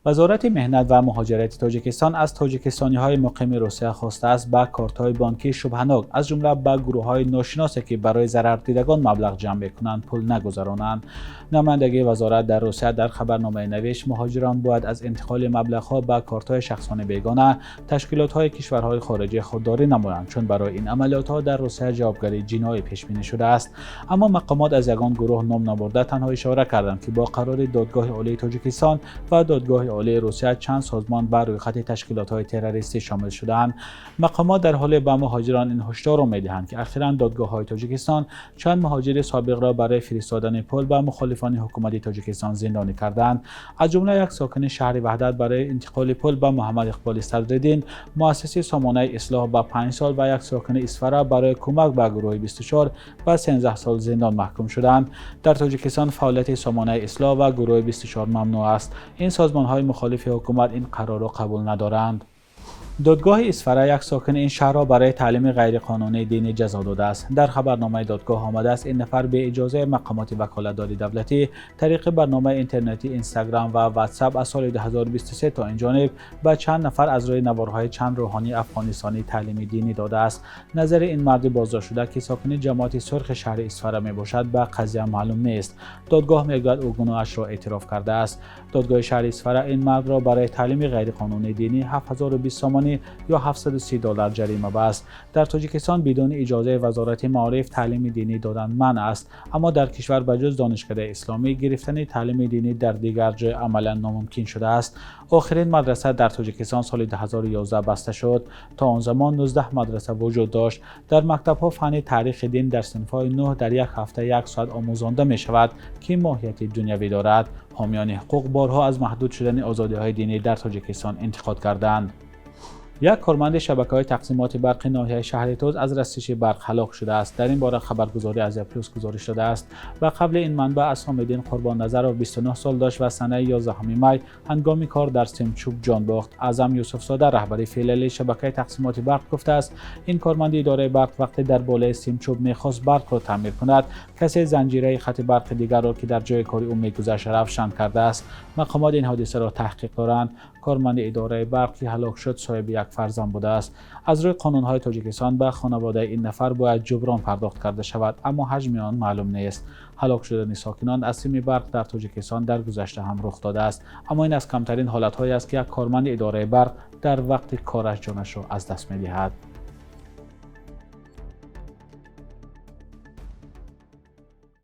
Вазорати меҳнат ва муҳоҷирати Тоҷикистон аз тоҷикистониҳои муқими Русия хостааст, ба кортҳои бонкии шубҳанок, аз ҷумла ба гурӯҳҳои ношиносе, ки барои зарардидагон маблағ ҷамъ мекунанд, пул нагузаронанд. Намояндагии вазорат дар Русия дар хабарномае навишт, муҳоҷирон бояд аз интиқоли маблағҳо ба кортҳои шахсони бегона, ташкилотҳои кишварҳои хориҷӣ худдорӣ намоянд, чун барои ин амалиётҳо дар Русия ҷавобгарии ҷиноӣ пешбинӣ шудааст. Аммо мақомот аз ягон гурӯҳ ном набурда, танҳо ишора карданд, ки бо қарори Додгоҳи Олии Тоҷикистон ва Додгоҳи Олии Русия чанд созмон ба рӯйхати ташкилотҳои террористӣ шомил шудаанд. Мақомот дар ҳоле ба муҳоҷирон ин ҳушдорро медиҳанд, ки охиран додгоҳҳои Тоҷикистон чанд муҳоҷири собиқро барои фиристодани пул ба мухолифони ҳукумати Тоҷикистон зиндонӣ кардаанд. Аз ҷумла як сокини шаҳри Ваҳдат барои интиқоли пул ба Муҳаммад Иқболи Садриддин, муассиси Сомонаи Ислоҳ, ба 5 сол ва як сокини Исфара барои кӯмак ба гурӯҳи 24 ба 13 сол зиндон маҳкум шудаанд. Дар Тоҷикистон фаъолияти Сомонаи Ислоҳ ва гурӯҳи 24 мамнӯъ аст. Ин созмонҳои мухолифи ҳукумат ин қарорро қабул надоранд. Додгоҳи Исфара як сокини ин шаҳрро барои таълими ғайриқонунии динӣ ҷазо додааст. Дар хабарномаи додгоҳ омадааст, ин нафар бе иҷозаи мақомоти ваколатдори давлатӣ тариқи барномаи интернетӣ Инстаграм ва Ватсап аз соли 2023 то ин ҷониб ба чанд нафар аз рӯи наворҳои чанд рӯҳонии афғонистонӣ таълими динӣ додааст. Назари ин марди боздоштшуда, ки сокини ҷамоати Сурхи шаҳри Исфара мебошад, ба қазия маълум нест. Додгоҳ мегӯяд, ӯ гуноҳашро эътироф кардааст. Додгоҳи шаҳри Исфара ин мардро барои таълими ғайриқонунии динӣ 7020 сомонӣ ё 730 доллар ҷарима баст. Дар Тоҷикистон бидуни иҷозаи Вазорати маориф таълими динӣ додан манъ аст, аммо дар кишвар ба ҷуз донишкадаи исломӣ гирифтани таълими динӣ дар дигар ҷой амалан номумкин шудааст. Охирин мадраса дар Тоҷикистон соли 2011 баста шуд. То он замон 19 мадраса вуҷуд дошт. Дар мактабҳо фанни таърихи дин дар синфҳои нӯҳ дар як ҳафта як соат омӯзонда мешавад, ки моҳияти дунявӣ дорад. Ҳомиёни ҳуқуқ борҳо аз маҳдуд шудани озодиҳои динӣ дар Тоҷикистон интиқод кардаанд. Як корманди шабакаҳои тақсимоти барқи ноҳияи шаҳри Тоз аз расиши барқ ҳалок шудааст. Дар ин бора хабаргузории Азия Плюс гузориш додааст. Ба қавли ин манбаъ, Асомиддин Қурбонназаров 29 сол дошт ва санаи 11 май ҳангоми кор дар симчӯб ҷон бохт. Аъзам Юсуфзода, раҳбари филиали шабакаи тақсимоти барқ, гуфтааст, ин корманди идораи барқ вақте дар болои симчӯб мехост барқро таъмир кунад, касе занҷираи хати барқи дигарро, ки дар ҷои кори ӯ мегузашт, равшан кардааст. Мақомот ин ҳодисаро таҳқиқ доранд. Корманди идораи барқ, ки ҳалок шуд, соҳиби як фарзанд будааст. Аз рӯи қонунҳои Тоҷикистон ба хонаводаи ин нафар бояд ҷуброн пардохт карда шавад, аммо ҳаҷми он маълум нест. Ҳалок шудани сокинон аз сими барқ дар Тоҷикистон дар гузашта ҳам рух додааст, аммо ин аз камтарин ҳолатҳое аст, ки як корманди идораи барқ дар вақти кораш ҷонашро аз даст медиҳад.